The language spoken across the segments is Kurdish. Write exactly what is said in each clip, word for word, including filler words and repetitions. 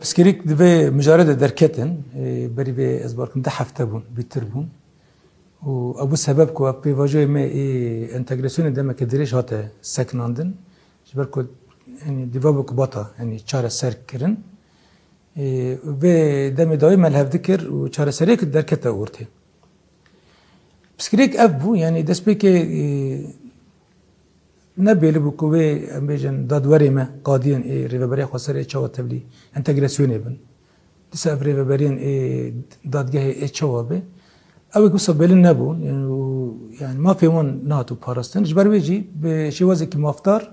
Piskirîk di vê mijarê de derketin, e, berî vê ez bawer dikim du hefte bûn, bîtir bûn. Û ew bû sebeb ku ev pêvajoyê me ê entegrasyonê demeke dirêj hate sekinandin. Ji ber ku, yanî, dîva bû ku bata, yanî, çareser kirin. E, vê demê dawî me li hev dikir û çareseriyek derkete ortê. Piskirêk ev bû, yanî destpêkê, e, ne bêli bû ku wê, em bêjin, dadwerê me, qadiyên ê Rêveberiya Xweser ê çawa tevlî entegrasyonê bin. Dîsa ev rêveberiyên ê dadgehê ê çawa be. Ew ê wisa bêli nebûn, yanî, û, yanî, mafê wan nehatû parastin. Ji ber wê jî bi şêwazekî mafdar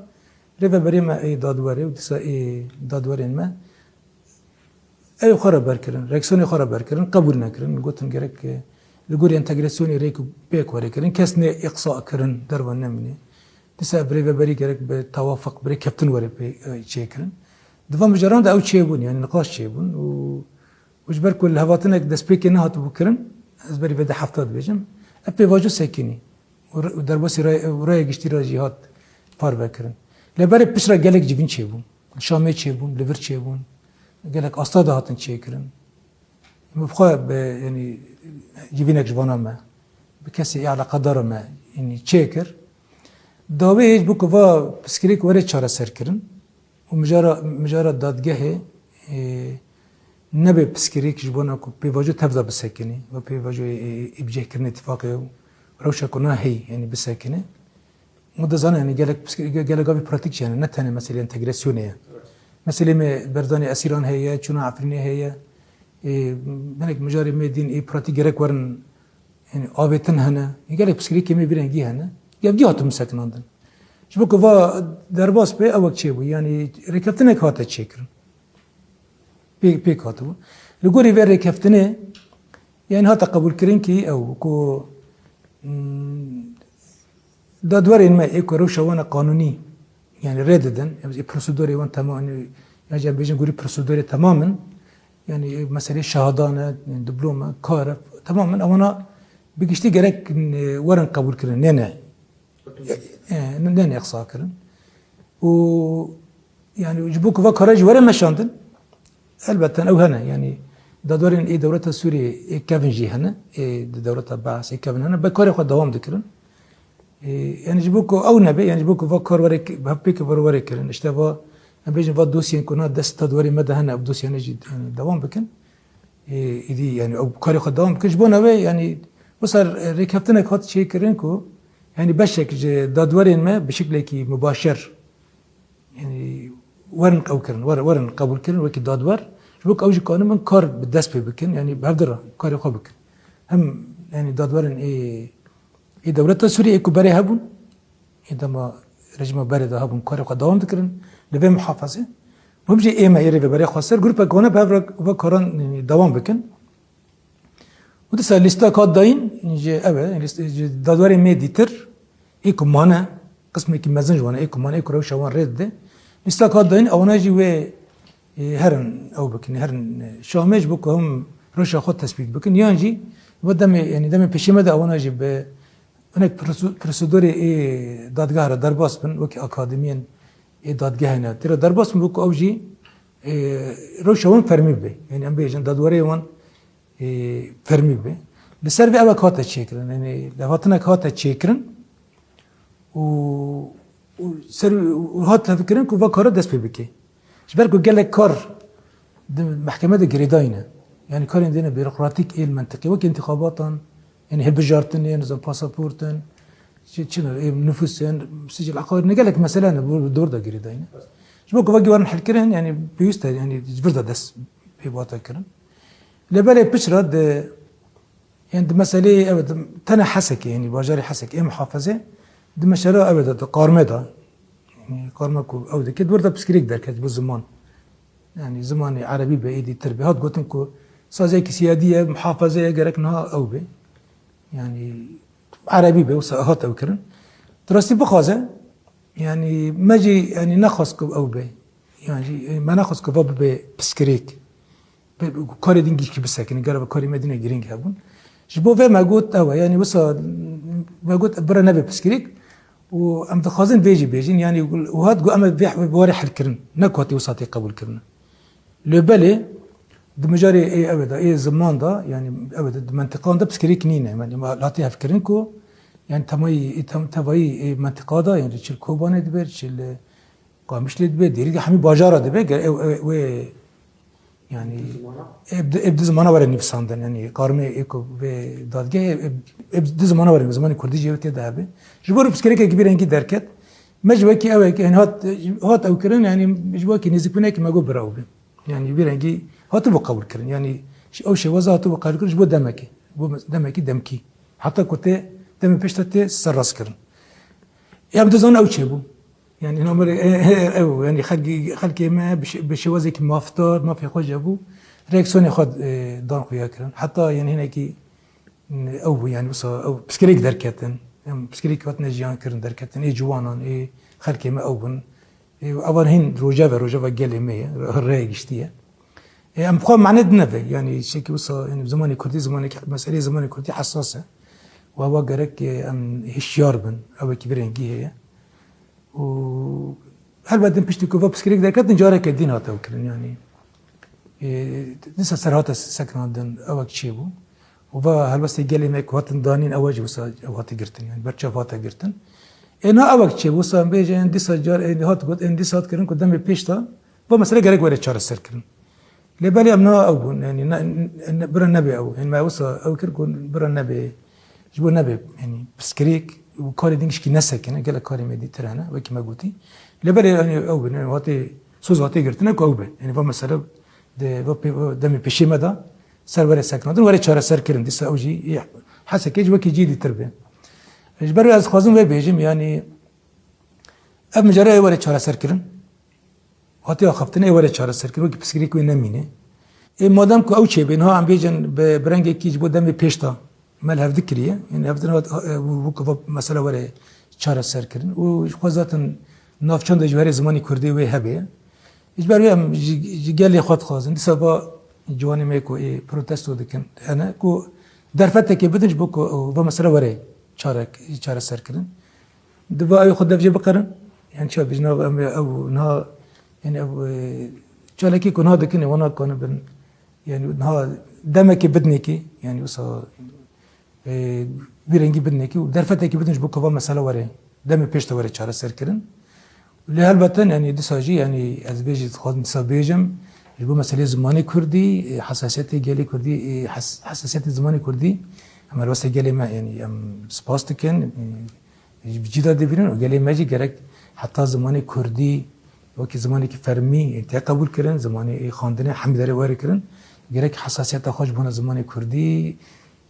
rêveberiyê me ê dadwerê û dîsa ê dadwerên me Ew xwe re berkirin, reaksiyonê xwe re berkirin, qebûl nekirin. Gotin gerek, e, li gorî entegrasyonê rêk û pêk were kirin. Kes nê îqsa kirin, derve nemîne. Dîsa ev rêveberî gerek bi tewafiq, bi rêkeftin were pê, e, çêkirin. Di van mijaran de ew çêbûn, yanî niqaş çêbûn û, û ji ber ku lihevhatinek destpêkê nehatibû kirin, ez berî vê du hefta dibêjim, ev pêvajo sekinî û re-, û derbasî raya, raya giştî re jî hat parvekirin. Lê berê pişt re gelek civîn çêbûn. Li Şamê çêbûn, li vir çêbûn, gelek asta de hatin çêkirin. Min bi xwe bi, yanî, civînek ji vana me, bi kesê eleqedara me, yanî, çêkir. Dawî ji bo ku va piskirêk were çareserkirin û mijara, mijara dadgehê, ê, nebe piskirêk ji bona ku pêvajo tev de bisekinî, ve pêvajoyê, ê, ê, îbcehkirinê tifaqê û rewşa ku na heyî, yanî, bisekine. Û dizane, yanî, gelek piskî-, ge-, gelek gavî pratîk jî hene, ne tenê meselê entegrasyonê ye. Meselê me berdanê esîran heye, çûna Efrînê heye. Ê, hinek mijarê me dîn ê pratîk gerek werin, yanî, avêtin hene. Ê, gelek piskirêkê me vî rengî hene. Gevgî hatin sekinandin. Ji bo ku va derbas be, ewek çêbû. Yanî, rêkeftinek hate çêkirin. Pê-, pêk hatibû. Li gorî vê rêkeftinê, yanî, hate qebûlkirin kî ew ku, hmm, dadwerên me ê ku rewşa wan e qanûnî, yanî, rê didin, ê prosedorê wan temam, yanî, ya jî em bêjin gorî prosedorê temam in, yanî, meselê şehadan e, diplome, kar e, temam in, ewana bi giştî gerek, e, werin qebûlkirin, nêne, e, nêne îqsa kirin. Û, yanî, ji bo ku va kara jî were meşandin, elbette ew hene, yanî, dadwerên ê dewleta Sûriyê ê kevin jî hene, ê di dewleta Beas ê kevin hene, bi karê xwe dewam dikirin. Ê, yanî, ji bo ku ew nebe, yanî, ji bo ku va kar were ki-, bi hev pêk were, were kirin. Îşte va, em bêjin va dosyên ku na dest dadwerê me de hene, ew dosyane jî, yanî, dewam bikin. Ê, îdî, yanî, ew karê xwe dewam bikin. Ji bo nebe, yanî, wisa rêkeftinek hat çêkirin ku, yanî, beşek ji dadwerên me bi şiklekî mubaşer, yanî, werin qew kirin, wer-, werin qebûl kirin wekî dadwer. Ji bo ku ew jî kanibin kar bi dest pê bikin, yanî, bi hev de re karê xwe bikin. Hem, yanî, dadwerên ê, ê dewleta Sûriyê ê ku berê hebûn, ê dema rejîma berê de hebûn, karê xwe dewam dikirin li vê muhafazê. Hûn jî ê me ê Rêveberê Xweser, grûpek wana bi hev re va karan, yanî, dewam bikin. Û dîsa lîstek hat dayîn, ji ev e, lîst-, ji dadwerê me dîtir, ê ku mane, qismekî mezin ji wan e, ê ku mane, ê ku rewşa wan rê dide. Lîstek hat dayîn, ewana jî wê, ê, herin ew bikin, herin, e, Şamê ji bo ku hûn rewşa xwe tespît bikin. Yan jî va demê, yanî demê pêşî me de ewana jî bi hinek prosu-, prosedorê ê dadgeha re derbas bin, wekî akademiyên ê dadgehê ne. Tê re derbas bin, bo ku ew jî, ê, rewşa wan fermî bibe. Yanî em bêjin dadwerê wan, ê, fermî bibe. Li ser vê ewek hate çêkirin. Yanî levhatinek hate çêkirin û, û ser, û hat levkirin ku va kara dest pê bike. Ji ber ku gelek kar di mehkeme de girêdayî ne. Yanî karên dêne bîrokratîk ên mentiqî, wek întîxabatan, yanî hilbijartinê, nizam pasaportin, çi, çi ne, ê, nifûsên, sicil eqarî, ne gelek mesele ne, bi dor de girêdayî ne. Ji bo ku vegî werin helkirin, yanî pêwîst e, yanî ji vir de dest pê bate kirin. Lê belê piçra di Yanî di meseleyê, evet, tenê Hesekê, yanî bajarê Hesekê, ê muhafezê, di meşela, evet, di qarme de, yanî qarme ku ew dike, di wir de piskirêk derket bo ziman. Yanî zimanê erebî be, êdî tir be. Hat gotin ku saziyekî siyadî ye, muhafeze ye, gerek niha ew be. Yanî erebî be, wisa hat ew kirin. Di rastî bixwaze, yanî me jî, yanî nexwest ku ew be. Yanî jî, me nexwest ku va bibe piskirêk. Bi, bi karê din gişkî bisekinin, gera bi karê me dîne girîng hebûn. Ji bo vê me got ew e, yanî wisa me got bira nebe piskirêk û em dixwazin vê jî bêjin, yanî û hat got em ê vê, vê warê helkirin, ne ku hatî wisa tê qebûlkirin. Lê belê di mijarê ê ew de, ê ziman de, yanî ew de di mentiqan de piskirêk nîne. Yanî me hatî hevkirin ku, yanî temayî, ê tem-, tevayî ê mentiqa de, yanî çi li Kobanê dibe, çi li Qamişlê dibe, Dêrikê, hemî bajara dibe, ger ew, ew, wê, yanî, ê bi, ê bi di zimana were nivîsandin, yanî karmê ê ku vê dadgehê, ê, ê bi di zimana were, zimanê kurdî jî tê de hebe. Ji bo piskirêkekî vî rengî derket, me ji wekî ew, yanî hat, hat ew kirin, yanî ji wekî nêzîkbûnekî me got bira ew be. Yanî vî rengî hatibû qebûlkirin. Yanî ji ew şêwaza hatibû qebûlkirin ji bo demekê. Bo demekî demkî. Heta ku tê demê pêş de tê serrastkirin. Em dizanin ew çêbû. Yanî namberê, e, e, ew, yanî xelkî, xelkê me bi şê-, bi şêwazekî mafdar, mafê xwe jebû, reaksiyonê xwe, e, dan xuya kirin. Heta yanî hinekî, m, ew bû, yanî wisa ew piskirêk derketin. Em piskirêk hatine jiyan kirin derketin. Ê ciwanan, ê xelkê me ew bin. Ê, evan hîn rojeve, rojeva gelê me ye, rê giştî ye. Ê, em xwe mane dineve, yanî şekî wisa, yanî zimanê kurdî, zimanê, meseleyê zimanê kurdî hesas e. Û ewa gerek, ê, em hişyar bin, ew wekî vî rengî heye. Û helbet din piştî ku va piskirêk derketin, careke din hate ew kirin, yanî, ê, dîsa ser hate sekinandin, ew wek çêbû. Û va helbestê gelê me ku hatin danîn, ew jî wisa ew hate girtin, yanî berçav hate girtin. Ê, na ew wek çêbû, wisa em bêjin, dîsa car, ê, hat got, ê, dîsa hat kirin ku demê pêş de va mesele gerek were çareserkirin. Lê belê em niha ew bûn, yanî ne, ne, bira nebe ew. Yanî me wisa ew kir ku bira nebe, ji bo nebe, yanî piskirêk û karê din gişkî nesekine, gelek karê me dîtir hene, wekî me gotî. Lê belê, yanî ew bin, yanî hatê, soz hatê girtine ku ew be. Yanî va mesele de, va pê-, va demê pêşê me de ser were sekinandin, were çareserkirin. Dîsa ew jî yê Hesekê ji wekî cî dîtir be. Ji ber wê ez dixwazim vê bêjim, yanî ev mijarê were çareserkirin. Hatiye axaftin ê were çareserkirin, wekî piskirêk wê nemîne. Ê madem ku ew çêbê, niha em bêjin bi, bi rengekî ji bo demê pêş de me li hevdi kiriye. Yanî hevdin hat, e, wek va mesela were çareserkirin. Û ji xwe zaten navçan de ji were zimanê kurdî wê hebe. Ji ber wê em ji, ji gelê xwe dixwazin. Dîsa va ciwanê me ku ê protesto dikin, hene ku derfetekê bidin ji bo ku va mesela were çarek-, çareserkirin. Diva ew xwe dev jê biqerin. Yanî çawa bêjin, ev, em, ew niha, yanî ev, e, çalakî ku niha dikin, ê wan nakanibin. Yanî niha demekê bidinekê, yanî wisa, e, vî rengî bidinekê û derfetekê bidin ji bo ku va mesele were, demê pêş de were çareserkirin. Lê helbeten, yanî dîsa jî, yanî ez bêjî, dixwazim dîsa bêjim, ji bo meseleyê zimanê kurdî, e, hesasiyetê gelê kurdî, e, hes-, hesasiyetê zimanê kurdî, em helbestê gelê me, yanî em spas dikin, e, Ji bi cî de dibînin û gelê me jî gerek heta zimanê kurdî wekî zimanekî fermî tê qebûl kirin, zimanê xwendinê hemî derê were kirin. Gerek hesasiyeta xwe ji bona zimanê kurdî,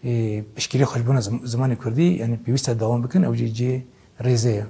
ê, piştgirî xwe ji bona zim-, zimanê kurdî, yanî pêwîst e dewam bikin, ew jî cihê rêzê ye.